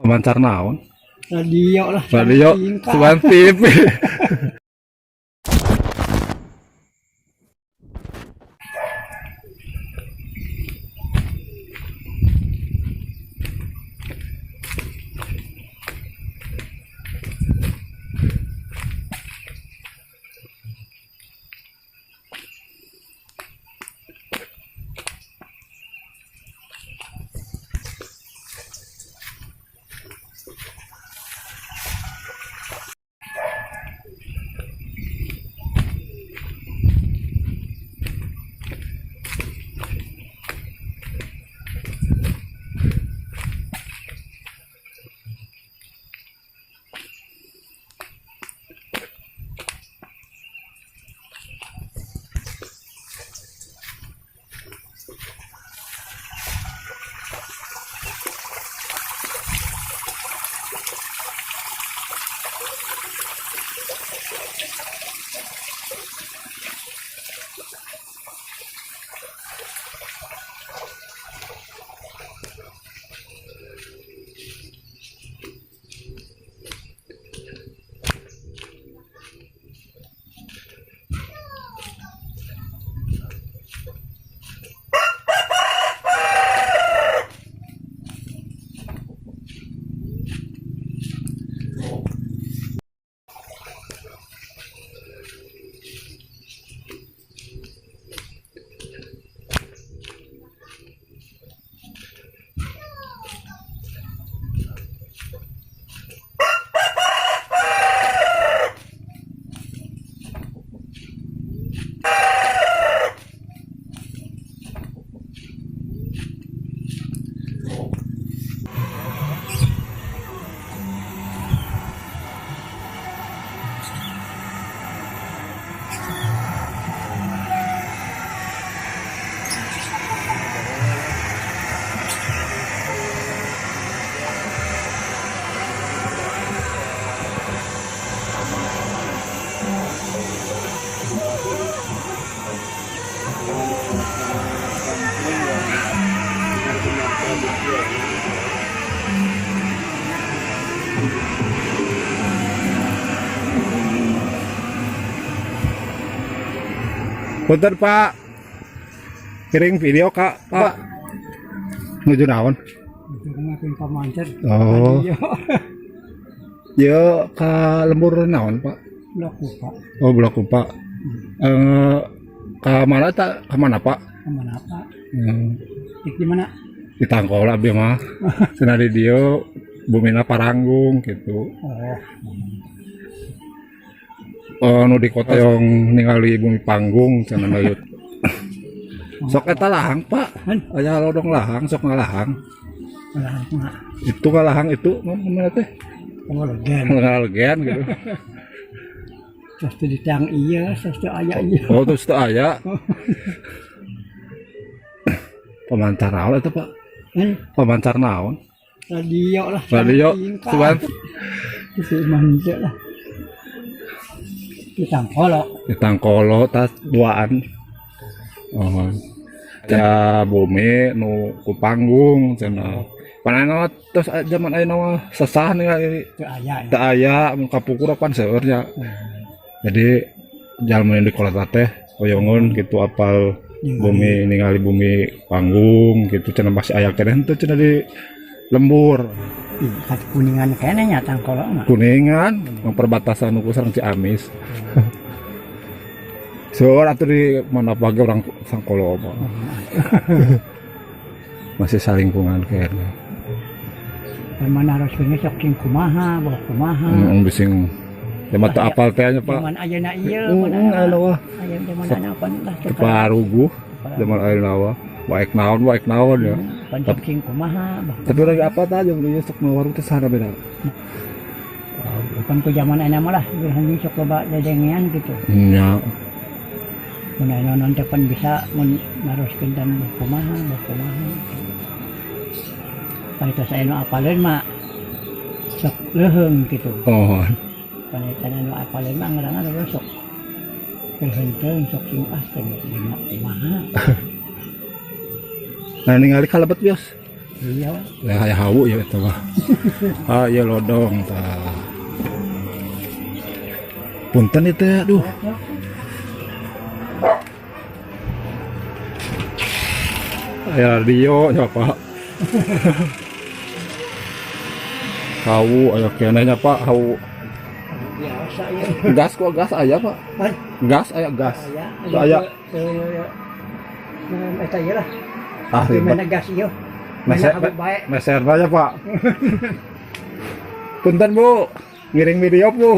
Pemancar naon? Radio lah. Radio Tingkah. Suban TV. Punten Pak. Kirim video Kak, Pak. Nuju naon? Itu kemarin pemancar. Oh. Radio. Ya ka lembur naon, Pak? Blok lupa. Oh, Blok Pak. Eh, ka mana tak? Ka mana, Pak? Kemana Pak? Hmm. Di mana? Di Tangkol abdi mah. Cenah di dieu bumina Paranggung gitu. Oh. Oh, nu di kota yang ningali bumi panggung cenah layut. Sok eta lahang, Pak. Han. Aya lodong lahang, sok ngalahang. Malah mah. Itu ngalahang itu mana teh? Pengelogen. Ngalegen gitu. Terus di tang iya, terus teu aya iya. Oh, terus teu aya. Pemancar naon eta, Pak? Han. Pemancar naon? Radio lah. Radio Tingkah. Suban Itu manja lah. Di Tangkolo. Di Tangkolo tas duaan. Oh. Ya bumi nu ku panggung cenah. Panana terus zaman ayeuna mah sesah ningali Teu aya. Ya. teu aya mun kapungkur pan seueur nya. Jadi jalma di kota teh hoyongeun gitu apal bumi ningali bumi panggung gitu cenah masih aya keneh henteu cenah di lembur. Ih, kat Kuningan keneh nya Tangkolo mah. Kuningan perbatasan nu sareng Ciamis. Seueur atuh di mana pagi orang Sangkolo mah. Masih salingkungan kayaknya. Mana harus punya sok sing kumaha, bawa kumaha. Bising ya mah teu apal teh nya Pak. Zaman ayeuna ieu, Ayeuna wah. Aya zaman ayeuna pan lah Teu paruguh zaman ayeuna wah. Waek naon waek naon ya. Pan sok sing kumaha, bah. Tapi lagi apa tah jeung ieu sok mawarung teh sana beda. Bukan ku zaman ayeuna mah lah, geus sok loba dedengean gitu. Nya. Mun ayeuna non teh pan bisa mun naroskeun dan kumaha, bah kumaha. Pan tos aya nu apaleun mah sok leuheung gitu. Oh. Pan eta nu apaleun mah ngaranna sok leuheung sok sing ah teh kumaha. Nah ningali kalebet bios. Iya. Ya aya hawu ya eta mah. Ah, iya lodong tah. Punten itu ya, aduh. Aya radio ya, Pak. Hawu aya keneh nya, Pak, hawu. Biasa ya. Gas kok gas aya, Pak? Ay, Gas aya gas. aya. Aya. Nah, eta ieu lah. Ah, ribet. Gimana gas ieu? Meser, Mana bae. meser aja, Pak. Punten, Bu, ngiring video, Bu.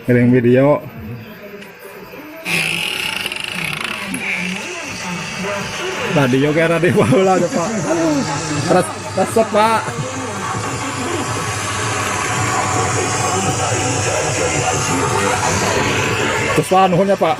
Ngiring video. Radio kayak radio baheula aja, Pak. Resep, Pak. Terus, Pak, nuhun ya, Pak.